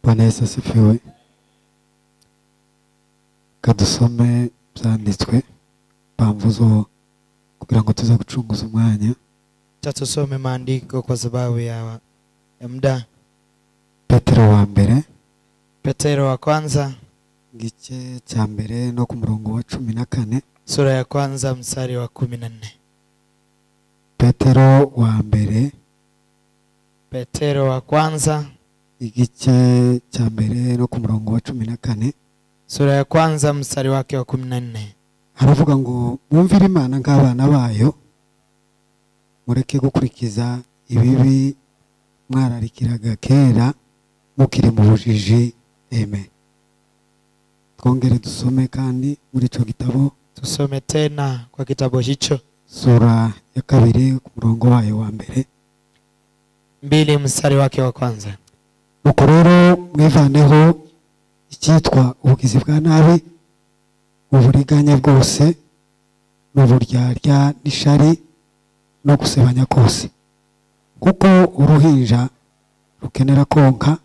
Bwana Yesu asifiwe. Kadusome byanditswe pamvuzo kugira ngo tuze gucunguza umwanya. Tusome maandiko kwa sababu ya muda. Petero wa mbere, Petero wa kwanza igice cya mbere no ku murongo wa 14, sura ya kwanza mstari wa 14. Petero wa mbere, Petero wa kwanza igice cya mbere no ku murongo wa 14, sura ya kwanza mstari wake wa 14. Haravuga ngo mwumvire Imana nk'abana bayo, mureke gukurikiza ibibi mwararikiraga kera mukiri mu bujiji. Amen. Twongere dusome kandi muri ico gitabo, tusome tena kwa kitabu hicho sura ya kabiri ku murongo wayo wa mbere, 2 mstari wake wa kwanza. Nuko rero mwivaneho icyitwa ubugizi bwa nabi, uburiganya bwose, n'uburyarya n'ishari no gusebanya kose, kuko uruhinja rukenera konka,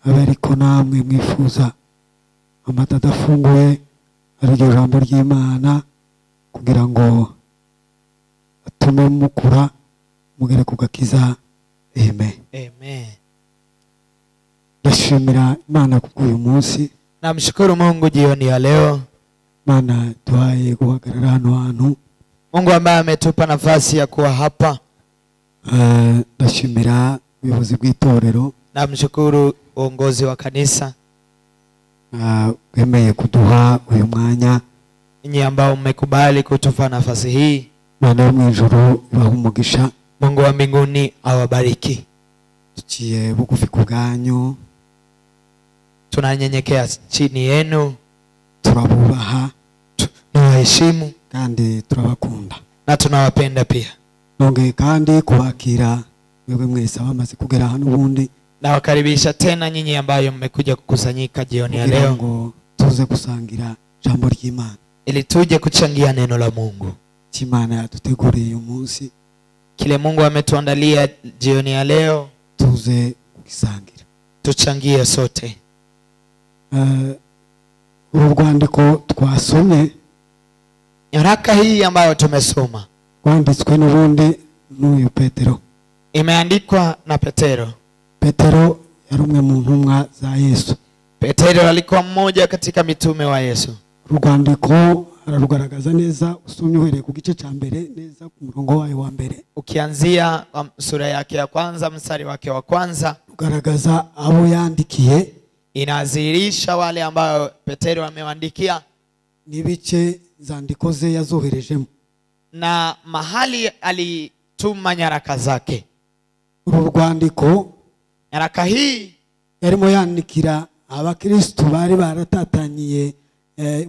abe ariko namwe mwifuza amata adafunguye, ariryo jambo ry'Imana, kugira ngo atume mukura mugere ku gakiza. Amen. Amen. Ndashimira Imana kubw'uyu munsi. Namshukuru Mungu jioni ya leo. Imana duhaye guhagarara hano hantu. Mungu ambaye ametupa nafasi ya kuwa hapa. Ndashimira ubuyobozi bw'itorero. Namshukuru uongozi wa kanisa bwemeye kuduha uyu mwanya. Ninyi ambao mmekubali kutupa nafasi hii. Imana yo mu ijuru ibahe umugisha. Mungu wa mbinguni awabariki. Tuciye bugufi ku bwanyu, tunanyenyekea chini yenu, turabubaha, tunawaheshimu kandi turabakunda na tunawapenda pia. Nongeye kandi kubakira mwebwe mwese abamaze kugera hano ubundi. Nawakaribisha tena nyinyi ambayo mmekuja kukusanyika jioni ya leo ngo tuze gusangira jambo ry'Imana, ili tuje kuchangia neno la Mungu. Imana yaduteguriye uyu munsi, kile Mungu ametuandalia jioni ya leo, tuze kugisangira, tuchangie sote. Uru rwandiko twasomye, nyaraka hii ambayo tumesoma, rwanditswe n'ubundi n'uyu Petero, imeandikwa na Petero. Petero yari umwe mu ntumwa za Yesu. Petero alikuwa mmoja katika mitume wa Yesu. Urwandiko ararugaragaza neza usomye uhereye ku gice cha mbere neza ku murongo wayo wa mbere. Ukianzia sura yake ya kwanza mstari wake wa kwanza, rugaragaza abo yandikiye, inadhihirisha wale ambao Petero amewaandikia, n'ibice zandiko ze yazoherejemo na mahali alituma nyaraka zake. Uru rwandiko, nyaraka hii yarimo yandikira abakristo bari baratataniye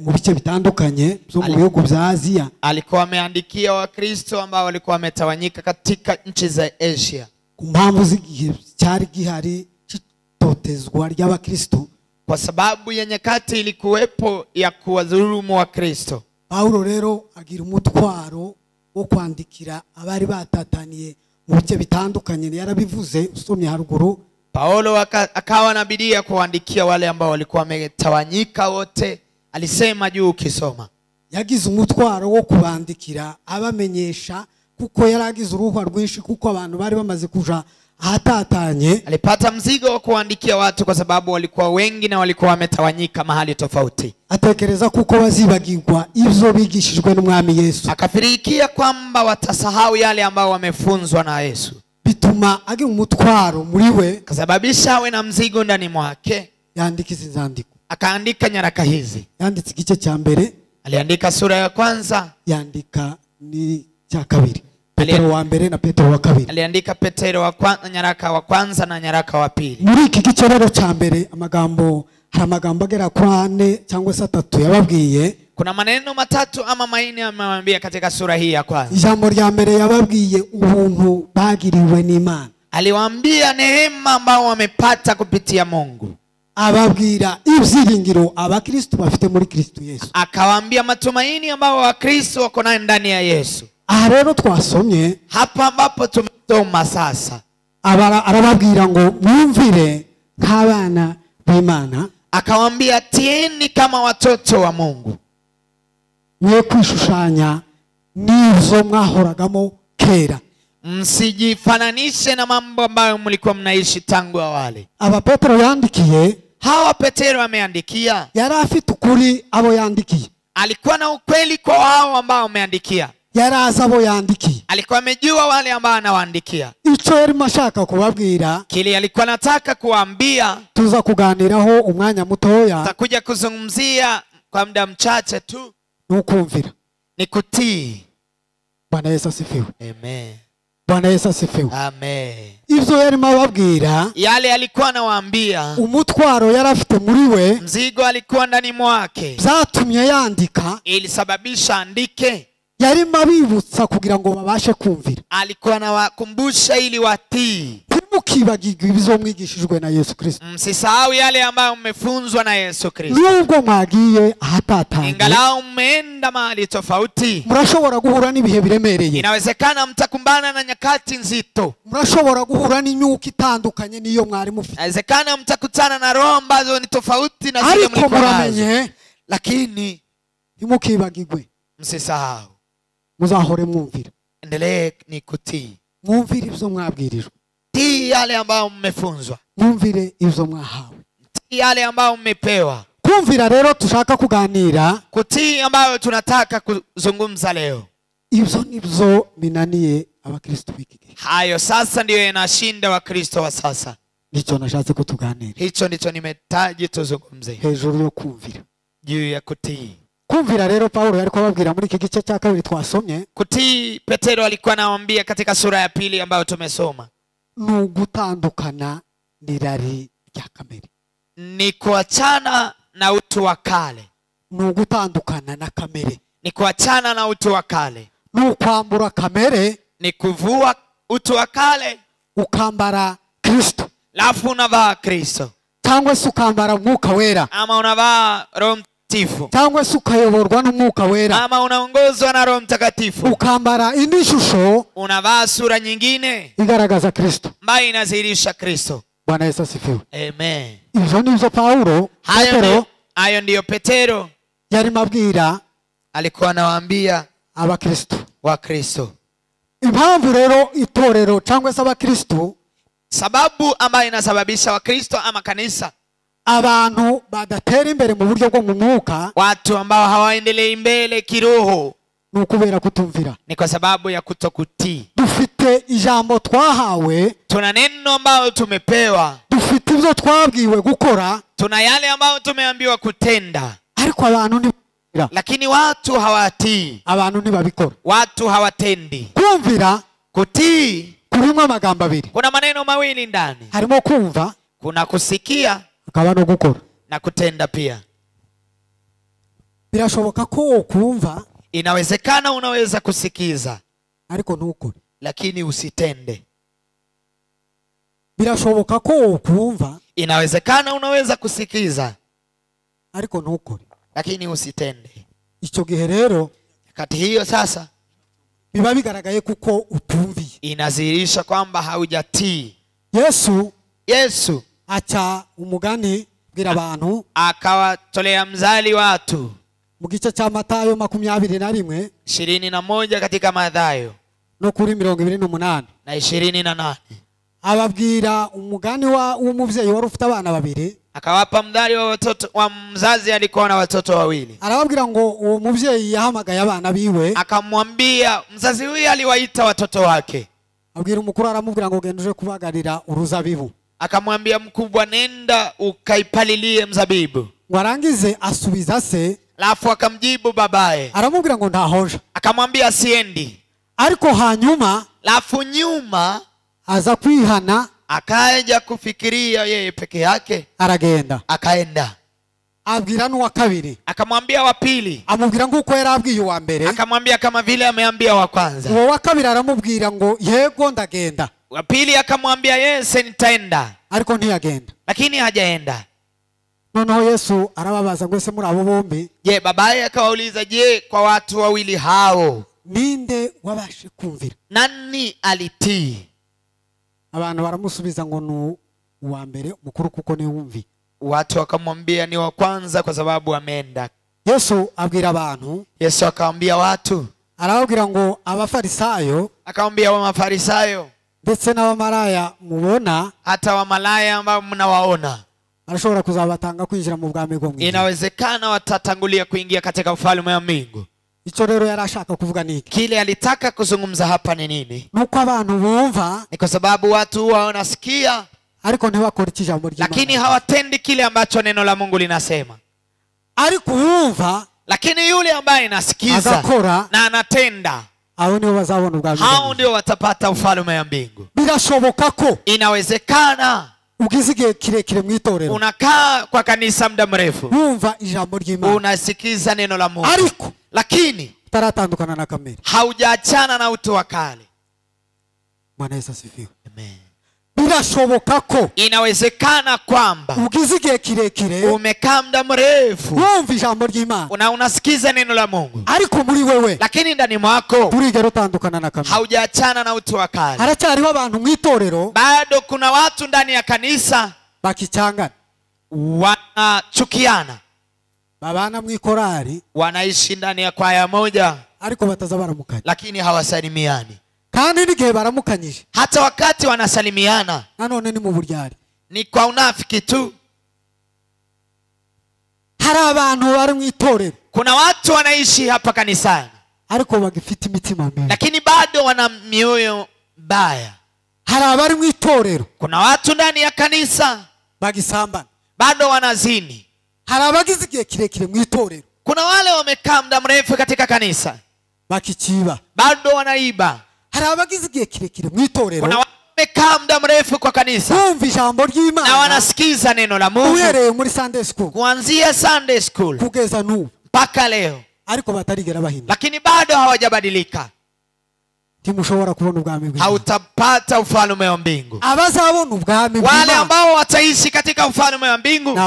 mu bice bitandukanye byo mu bihugu bya Aziya. Alikuwa ameandikia Wakristo ambao walikuwa wametawanyika katika nchi za Asia. Ku mpamvu z'igihe cyari gihari cy'itotezwa ry'abakristo, kwa sababu ya nyakati ilikuwepo ya kuwadhulumu Wakristo. Paulo rero agira umutwaro wo kwandikira abari batataniye mu bice bitandukanye, yarabivuze usomye haruguru. Paulo akawa na bidii ya kuandikia wale ambao walikuwa wametawanyika wote. Alisema juu ukisoma, yagize umutwaro wo kubandikira abamenyesha, kuko yaragize uruhwa rwinshi, kuko abantu bari bamaze kuja ahatatanye. Alipata mzigo wa kuandikia watu kwa sababu walikuwa wengi na walikuwa wametawanyika mahali tofauti. Atekereza kuko bazibagirwa ivyo bigishijwe n'Umwami Yesu. Akafirikia kwamba watasahau yale ambao wamefunzwa na Yesu. Bituma agira umutwaro muri we, kasababisha awe na mzigo ndani mwake. Yandika izi nzandiko, akaandika nyaraka hizi. Yanditse igice cya mbere, aliandika sura ya kwanza, yandika ni cya kabiri, Petero wa mbere na Petero wa kabiri. Aliandika Petero wa kwanza, nyaraka wa kwanza na nyaraka wa pili. Muri iki gice rero cya mbere amagambo, hari amagambo agera kuri ane cyangwa se atatu yababwiye. Kuna maneno matatu ama manne amewaambia katika sura hii ya kwanza. Ijambo rya mbere yababwiye ubuntu bagiriwe n'Imana. Aliwaambia neema ambao wamepata kupitia Mungu. Ababwira ibyiringiro abakristo bafite muri Kristo Yesu. Akawaambia matumaini ambao Wakristo wako nayo ndani ya Yesu. Aha rero twasomye, hapa ambapo tumesoma sasa, arababwira ngo mwumvire Nk'abana b'Imana. Akawaambia tieni kama watoto wa Mungu. Mwe kwishushanya n'izo mwahoragamo kera. Msijifananishe na mambo ambayo mlikuwa mnaishi tangu awali. Aba Petero yandikiye, hawa Petero ameandikia, yari afite ukuri abo yandikiye. Alikuwa na ukweli kwa hao ambao ameandikia. Yari azi abo yandikiye. Alikuwa amejua wale ambao anawaandikia. Icyo yarimo ashaka kubabwira, kile alikuwa anataka kuambia, tuza kuganiraho umwanya mutoya, tutakuja kuzungumzia kwa muda mchache tu, nukumvira, ni kutii. Bwana Yesu asifiwe. Amen. Bwana Yesu asifiwe. Amen. Ibyo yarimo ababwira, yale alikuwa anawaambia, umutwaro yari afite muri we, mzigo alikuwa ndani mwake, byatumye yandika, ilisababisha andike. Yarimo abibutsa kugira ngo babashe kumvira. Alikuwa anawakumbusha ili watii. Ntimukibagirwe ibyo mwigishijwe na Yesu Kristo. Msisahau yale ambayo mmefunzwa na Yesu Kristo. Nubwo mwagiye ahatatanye, ingalau mmeenda mahali tofauti, murashobora guhura n'ibihe biremereye. Inawezekana mtakumbana na nyakati nzito. Murashobora guhura n'imyuka itandukanye n'iyo mwari mufite. Inawezekana mtakutana na roho ambazo ni tofauti na zile mlikuwa nazo. Lakini ntimukibagirwe, msisahau. Muzahore mwumvira. Endelee ni kutii. Mwumvire ibyo mwabwirijwe. Tii yale ambayo mmefunzwa. Mwumvire ibyo mwahawe. Tii yale ambayo mmepewa. Kumvira rero tushaka kuganira, kutii ambayo tunataka kuzungumza leo, ibyo nibyo binaniye abakristo b'iki gihe. Hayo sasa ndiyo yanashinda Wakristo wa sasa. Nicyo nashatse ko tuganira. Hicho ndicho nimetaji tuzungumze. Hejuru yo kumvira, juu ya kutii. Kumvira rero Paulo yari kubabwira muri iki gice cya kabiri twasomye. Kutii Petero alikuwa anawaambia katika sura ya pili ambayo tumesoma, ni ugutandukana n'irari rya kamere. Ni kuachana na utu wa kale. Ni ugutandukana na kamere. Ni kuachana na utu wa kale. Ni ukwambura kamere, ni kuvua utu wa kale, ukambara Kristo. Alafu unavaa Kristo. Cyangwa se ukambara Mwuka Wera. Ama unavaa Roho Mtakatifu. Cyangwa se ukayoborwa n'Umwuka Wera. Ama unaongozwa na Roho Mtakatifu. Ukambara indi shusho, unavaa sura nyingine igaragaza Kristo, ambayo inadhihirisha Kristo. Bwana Yesu asifiwe. Amen. Ibyo nibyo Paulo, Petero, hayo ndiyo Petero yarimo abwira, alikuwa anawaambia abakristo wa Kristo. Impamvu rero itorero cyangwa se abakristo, sababu ambayo inasababisha Wakristo ama kanisa, abantu badatera imbere mu buryo bwo mu mwuka, watu ambao hawaendelei mbele kiroho, ni ukubera kutumvira. Ni kwa sababu ya kutokutii. Dufite ijambo twahawe, tuna neno ambalo tumepewa, dufite ibyo twabwiwe gukora, tuna yale ambayo tumeambiwa kutenda, ariko abantu ntibabikora. Lakini watu hawatii. Abantu ntibabikora. Watu hawatendi. Kumvira, kutii, kurimo amagambo abiri. Kuna maneno mawili ndani. Harimo kumva, kuna kusikia, hakaba no gukora, na kutenda pia. Birashoboka ko kumva, inawezekana unaweza kusikiza, ariko ntukore, lakini usitende. Birashoboka ko kumva, inawezekana unaweza kusikiza, ariko ntukore, lakini usitende. Icyo gihe rero, kati hiyo sasa, biba bigaragaye kuko utumviye. Inadhihirisha kwamba haujatii. Yesu aca umugani bwira abantu, akawatolea mzali watu mu gice cya Matayo 21, 21 katika Mathayo, no kuri 28 na 28, ababwira umugani wa umuvyeyi wari ufite abana babiri. Akawapa mdhali wa watoto wa mzazi alikuwa na watoto wawili. Arababwira ngo uwo muvyeyi yahamagaye abana biwe, akamwambia mzazi huyu aliwaita watoto wake. Abwira umukuru, aramubwira ngo genda uje kubagarira uruzabibu. Akamwambia mkubwa, nenda ukaipalilie mzabibu. Warangize asubiza se, alafu akamjibu babaye, aramubwira ngo ntahoja. Akamwambia siendi. Ariko hanyuma, alafu nyuma aza kwihana, akaja kufikiria yeye peke yake, aragenda. Akaenda. Abwira n'uwa kabiri, akamwambia wa pili, amubwira nguko yari abwiye uwa mbere, akamwambia kama vile ameambia wa kwanza. Uwo wa kabiri aramubwira ngo yego ndagenda. Wa pili akamwambia yese nitaenda, ariko ntiyagenda. Lakini hajaenda. Noneho Yesu arababaza ngo ese muri abo bombi, je, babaye akawauliza, je, kwa watu wawili hao ninde wabashe kumvira? Nani alitii? Abantu baramusubiza ngo Uwa mbere mukuru kuko ni wumvi. Watu wakamwambia ni wa kwanza kwa sababu ameenda. Yesu abwira abantu. Yesu akaambia watu. Arababwira ngo abafarisayo, akaambia wa mafarisayo, ndetse n'abamaraya mubona, hata wamalaya ambao mnawaona, arashobora kuzabatanga kwinjira mu bwami bwo mu ijuru. Inawezekana watatangulia kuingia katika ufalme wa mbingu. Icyo rero yarashaka kuvuga niki? Kile alitaka kuzungumza hapa ni nini? Nuko abantu bumva, ni kwa sababu watu huwa wanasikia, ariko ntibakora ijambo ry'Imana, lakini hawatendi kile ambacho neno la Mungu linasema. Ariko wumva, lakini yule ambaye anasikiza na anatenda, hao ndio bazabona ubwami. Hao ndio watapata ufalme wa mbingu. Birashoboka ko, inawezekana, ugize igihe kirekire mu itorero, unakaa kwa kanisa muda mrefu, wumva ijambo ry'Imana, unasikiza neno la Mungu, ariko lakini utaratandukana na kamere, haujaachana na utu wa kale. Bwana Yesu asifiwe. Amen. Birashoboka ko, inawezekana kwamba ugize igihe kirekire, umekaa muda mrefu, wumva ijambo ry'Imana, unasikiza neno la Mungu, ariko muri wewe, lakini ndani mwako turigera utandukana na kamere, haujaachana na utu wa kale. Haracyariho abantu mu itorero, bado kuna watu ndani ya kanisa bakicyangana, wanachukiana, babana mu ikorari, wanaishi ndani ya kwaya moja, ariko bataza baramukanya, lakini hawasalimiani. Kandi n'igihe baramukanyije, hata wakati wanasalimiana, nanone ni mu buryari, ni kwa unafiki tu. Hari abantu bari mu itorero, kuna watu wanaishi hapa kanisani, ariko bagifite imitima mibi, lakini bado wana mioyo mbaya. Hari abari mu itorero, kuna watu ndani ya kanisa bagisambana, bado wanazini. Hari abagize igihe kirekire mu itorero, kuna wale wamekaa muda mrefu katika kanisa, bakikiba, bado wanaiba. Hari abagize igihe kirekire mu itorero, kuna wamekaa muda mrefu kwa kanisa, bumva ijambo ry'Imana na wanasikiza neno la Mungu, uhereye muri Sunday school, kuanzia Sunday school kugeza n'ubu mpaka leo, ariko batarigera bahinduka, lakini bado hawajabadilika. Ntimushobora kubona ubwami bw'Imana, hautapata ufalme wa mbingu. Abazabona ubwami bw'Imana, wale ambao wataishi katika ufalme wa mbingu,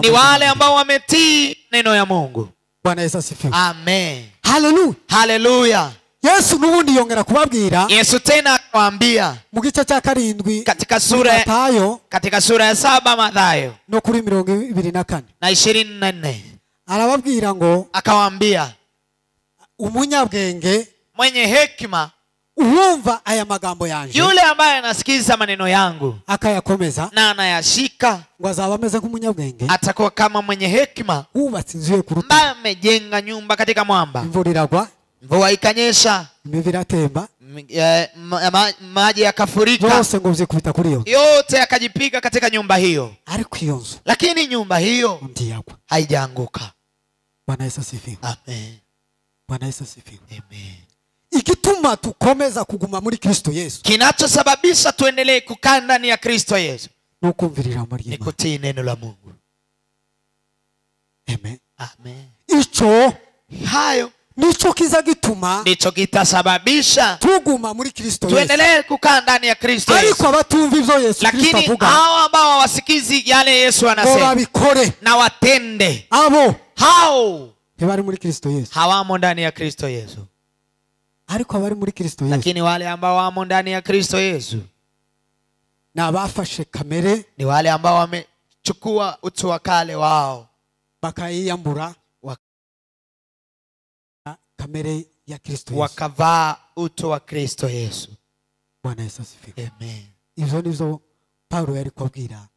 ni wale ambao wametii neno ya Mungu. Bwana Yesu asifiwe. Amen. Haleluya. Haleluya. Yesu n'ubundi yongera kubabwira. Yesu tena akawaambia mu gice cya 7 katika sura Mathayo, katika sura ya 7 Mathayo no kuri 24 na 24, arababwira ngo, akawaambia umunyabwenge, mwenye hekima, uwumva aya magambo yanje, yule ambaye anasikiza maneno yangu akayakomeza na anayashika, ngo azaba ameze nk'umunyabwenge, atakuwa kama mwenye hekima wubatse inzu ye ku rutare, ambaye amejenga nyumba katika mwamba. Imvura iragwa, mvua ikanyesha, imivu iratemba, maji yakafurika, byose ngo byikubita kuri yo, yote yakajipiga katika nyumba hiyo, ariko iyo nzu, lakini nyumba hiyo ntiyagwa, haijaanguka. Bwana Yesu asifiwe. Amen. Bwana Yesu asifiwe. Amen. Igituma tukomeza kuguma muri Kristo Yesu, kinachosababisha tuendelee kukaa ndani ya Kristo Yesu, ni kumvira ijambo ry'Imana, ni kutii neno la Mungu. Amen. Amen. Icho hayo nicho kiza gituma, ndicho kitasababisha tuguma muri Kristo Yesu, tuendelee kukaa ndani ya Kristo Yesu. Ariko abatumva ivyo Yesu Kristo avuga, lakini hao ambao hawasikizi yale Yesu anasema, babikore na watende, abo hao ntibari muri Kristo Yesu, hawamo ndani ya Kristo Yesu. Ariko abari muri Kristo Yesu, lakini wale ambao wamo ndani ya Kristo Yesu, na abafashe kamere, ni wale ambao wamechukua utu wa kale wao, bakayiyambura kamere ya Kristo Yesu, wakavaa utu wa Kristo Yesu. Bwana Yesu asifiwe. Amen. Izo nizo Paulo yari kubwira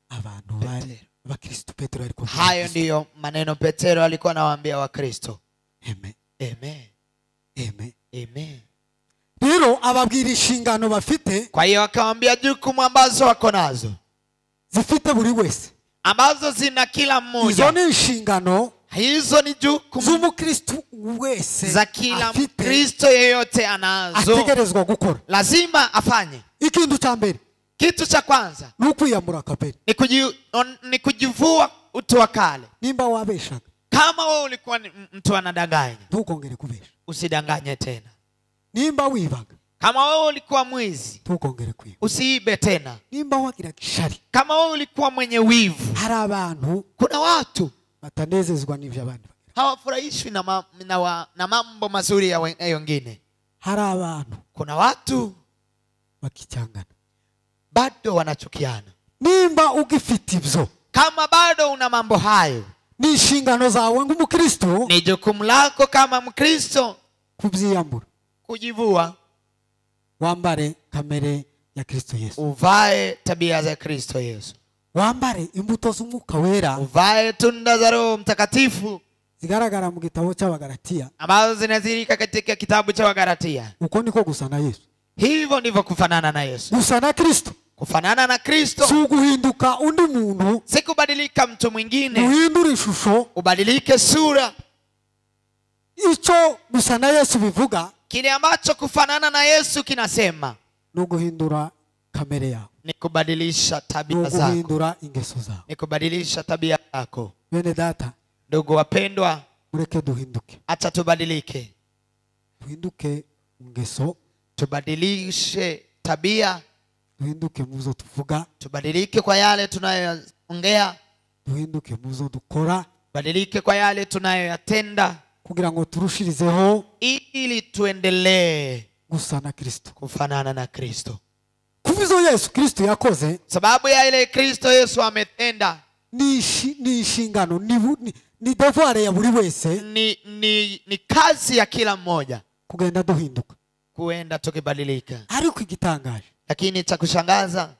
abantu bari Bakristo. Petro yari kubwira. Hayo ndiyo maneno Petero alikuwa anawaambia Wakristo. Amen. Amen. Amen. Amen. Rero ababwira inshingano bafite. Kwa hiyo akawaambia jukumu ambazo wako nazo, zifite buri wese, ambazo zina kila mmoja. Izo ni inshingano, hizo ni jukumu z'umukristo wese, za kila Mkristo yeyote anazo, ategerezwa gukora, lazima afanye. Ikintu cha mbere, kitu cha kwanza, ni ukwiyambura kamere, ni kujivua utu wa kale. Nimba wabeshaga, kama wewe ulikuwa mtu anadanganya, ntukongere kubesha, usidanganye tena. Nimba wibaga, kama wewe ulikuwa mwizi, ntukongere kwiba, usiibe tena. Nimba wagira kishari, kama wewe ulikuwa mwenye wivu, hari abantu, kuna watu batanezezwa n'ivyo abandi bagira, hawafurahishwi na mambo mazuri ya wengine. Hari abantu, kuna watu bakicyangana, Bado wanachukiana. Nimba ugifite ibyo, kama bado una mambo hayo, ni inshingano zawe nk'umukristo, ni jukumu lako kama Mkristo kubyiyambura, kujivua, wambare kamere ya Kristo Yesu, uvae tabia za Kristo Yesu, wambare imbuto z'umwuka wera, uvae tunda za Roho Mtakatifu zigaragara mu gitabo cy'Abagalatia, ambazo zinazirika katika kitabu cha Wagalatia. Uko niko gusa na Yesu. Hivyo ndivyo kufanana na Yesu. Gusa na Kristo. Kufanana na Kristo. Si guhinduka undi muntu, si kubadilika mtu mwingine. Uhindure ishusho, ubadilike sura. Ico gusa na Yesu bivuga, kile ambacho kufanana na Yesu kinasema, ni guhindura kamere yawe, ni kubadilisha tabia zako, ni guhindura ingeso zawe, ni kubadilisha tabia yako. Bene data, ndugu wapendwa, mureke duhinduke. Acha tubadilike. Duhinduke ngeso, tubadilishe tabia, duhinduke muzo tuvuga, tubadilike kwa yale tunayoongea, duhinduke muzo dukora, badilike kwa yale tunayoyatenda, kugira ngo turushirizeho, ili tuendelee gusa na Kristo, kufanana na Kristo. Kubizo Yesu Kristo yakoze, sababu ya ile Kristo Yesu ametenda, ni inshingano, ni devoir ya buri wese, ni kazi ya kila mmoja kugenda duhinduka, kuenda tukibadilika. Ariko igitangaje, lakini cha kushangaza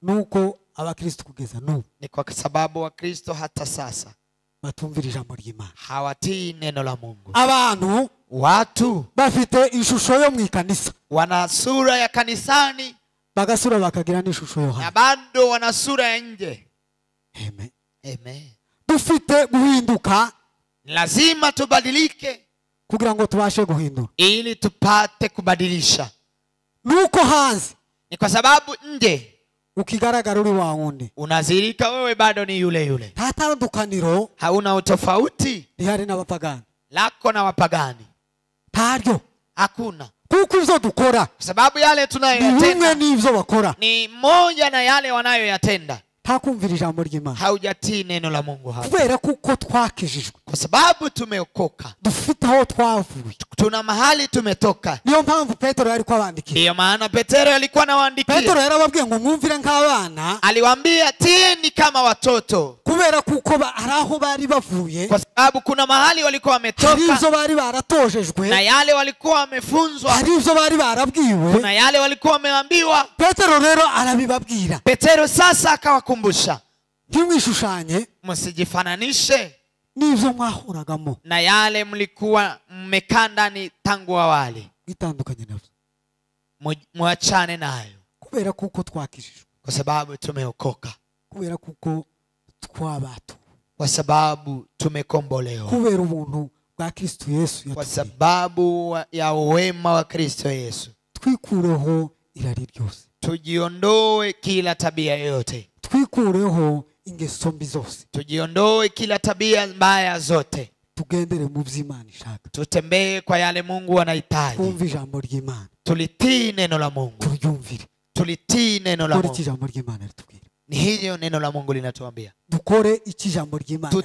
nuko abakristo kugeza n'ubu, ni kwa sababu Wakristo hata sasa batumvira ijambo ry'Imana, hawatii neno la Mungu. Abantu, watu bafite ishusho yo mu ikanisa, wana sura ya kanisani, bagasura bakagira n'ishusho yo hanze, na bado wana sura ya nje. Amen. Amen. Dufite guhinduka, lazima tubadilike kugira ngo tubashe guhindura, ili tupate kubadilisha. Nuko hanze ni kwa sababu nje ukigaragara uri wa wundi, unazirika wewe bado ni yule yule. Nta tandukaniro, hauna utofauti rihari n'abapagani, lako na wapagani, ntaryo, hakuna. Kuko ivyo dukora, kwa sababu yale tunayoyatenda n'ivyo bakora ni moja na yale wanayoyatenda. Ntakumvira ijambo ry'Imana, haujatii neno la Mungu hapa, kubera kuko twakijijwe, kwa sababu tumeokoka, dufite aho twavuye, tuna mahali tumetoka. Niyo mpamvu Petero yari kwabandikiye. Ndiyo maana Petero alikuwa anawaandikia. Petero yarababwiye ngo mwumvire nk'abana, aliwaambia tieni kama watoto, kubera kuko araho bari bavuye, kwa sababu kuna mahali walikuwa wametoka, hari ivyo bari baratojejwe, na yale walikuwa wamefunzwa, hari ivyo bari barabwiwe, kuna yale walikuwa wameambiwa. Petero rero arabibabwira. Petero sasa akawakumbusha, ntimwishushanye, msijifananishe n'ivyo mwahoragamo, na yale mlikuwa mmekaa ndani tangu awali, mwitandukanye navyo, muachane nayo, kubera kuko twakijijwe, kwa sababu tumeokoka, kubera kuko twabatu, kwa sababu tumekombolewa, kubera ubuntu bwa Kristo Yesu, kwa sababu ya wema wa Kristo Yesu. Twikureho irari ryose, tujiondoe kila tabia yote, twikureho ingeso mbi zose, tujiondoe kila tabia mbaya zote, tugendere mu by'Imana ishaka, tutembee kwa yale Mungu anahitaji, twumve ijambo ry'Imana, tulitii neno la Mungu, turyumvire, tulitii neno la Mungu. Ijambo ry'Imana ritubwira, ni hiyo neno la Mungu linatuambia, dukore iki ijambo ry'Imana,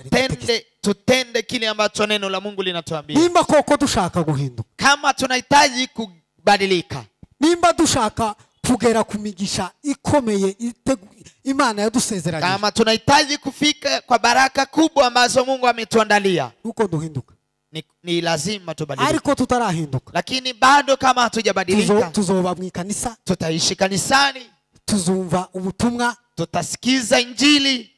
tutende kile ambacho neno la Mungu linatuambia. Nimba koko dushaka guhinduka, kama tunahitaji kubadilika, nimba dushaka kugera kumigisha ikomeye Imana yadusezeranye, kama tunahitaji kufika kwa baraka kubwa ambazo Mungu ametuandalia, uko duhinduka, ni lazima tubadilike. Ariko tutarahinduka, lakini bado kama hatujabadilika, tuzoba mu ikanisa, tutaishi kanisani, tuzumva ubutumwa, tutasikiza injili,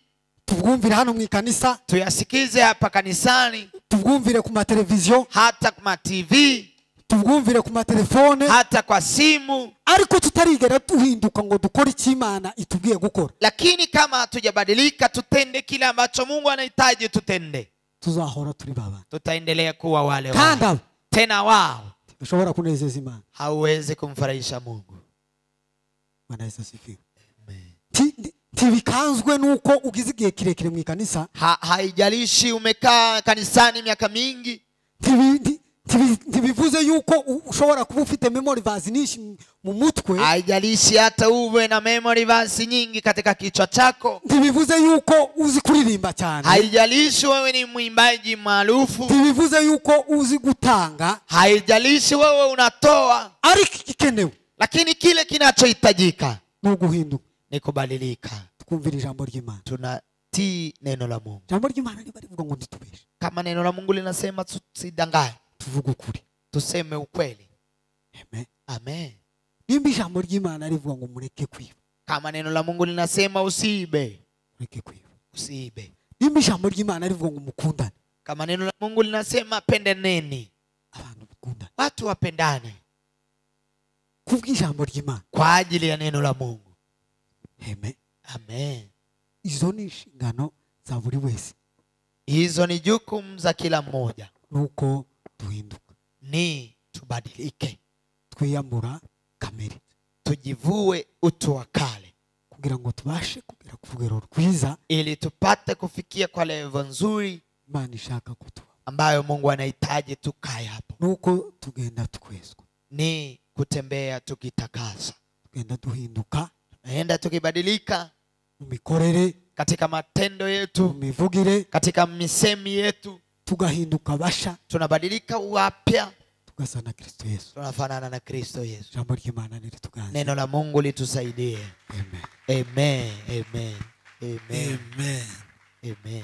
tubwumvire hano mu ikanisa, tuyasikize hapa kanisani, tubwumvire ku mateleviziyo, hata ku TV, tubwumvire ku matelefone, hata kwa simu, ariko tutarigera duhinduka ngo dukore icyo Imana itubwiye gukora. Lakini kama hatujabadilika tutende kile ambacho Mungu anahitaji tutende, tuzahora turi baba, tutaendelea kuwa wale wale. Tena wao ushobora kunezeza Imana, hauwezi kumfurahisha Mungu. Bwana Yesu asifiwe. Tibikanzwe nuko ugize igihe kirekire mu ikanisa, haijalishi umekaa kanisani miaka mingi, ntibivuze yuko ushobora kuba ufite memory verse nyinshi mu mutwe, haijalishi hata uwe na memory verse nyingi katika kichwa chako, ntibivuze yuko uzi kuririmba cyane, haijalishi wewe ni mwimbaji maarufu, ntibivuze yuko uzi gutanga, haijalishi wewe unatoa, ariko igikenewe, lakini kile kinachohitajika ni uguhinduka, Ni kubadilika. Tukumvira ijambo ry'Imana. Tunatii neno la Mungu. Ijambo ry'Imana niba rivuga ngo ntitubeshe. Kama neno la Mungu linasema tusidanganye, tuvuge ukuri. Tuseme ukweli. Amen. Amen. Nimba ijambo ry'Imana rivuga ngo mureke kwiba. Kama neno la Mungu linasema usiibe, mureke kwiba. Usiibe. Nimba ijambo ry'Imana rivuga ngo mukundane. Kama neno la Mungu linasema pendaneni, abantu bakundane. Watu wapendane. Kubw'ijambo ry'Imana. Kwa ajili ya neno la Mungu. Amen. Amen. Izo ni inshingano za buri wese. Hizo ni jukumu za kila mmoja. Nuko duhinduka. Ni tubadilike. Twiyambura kamere. Tujivue utu wa kale. Kugira ngo tubashe kugera ku rugero rwiza, ili tupate kufikia kwa level nzuri Imana ishaka kutuba, ambayo Mungu anahitaji tukae hapo. Nuko tugenda twezwa. Ni kutembea tukitakasa. Tugenda duhinduka, tunaenda tukibadilika mu mikorere, katika matendo yetu, mu mivugire, katika misemi yetu, tugahinduka basha, tunabadilika wapya, tugasa na Kristo Yesu. Tunafanana na Kristo Yesu. Jambo ry'Imana nilituganze. Neno la Mungu litusaidie. Amen. Amen. Amen. Amen. Amen. Amen.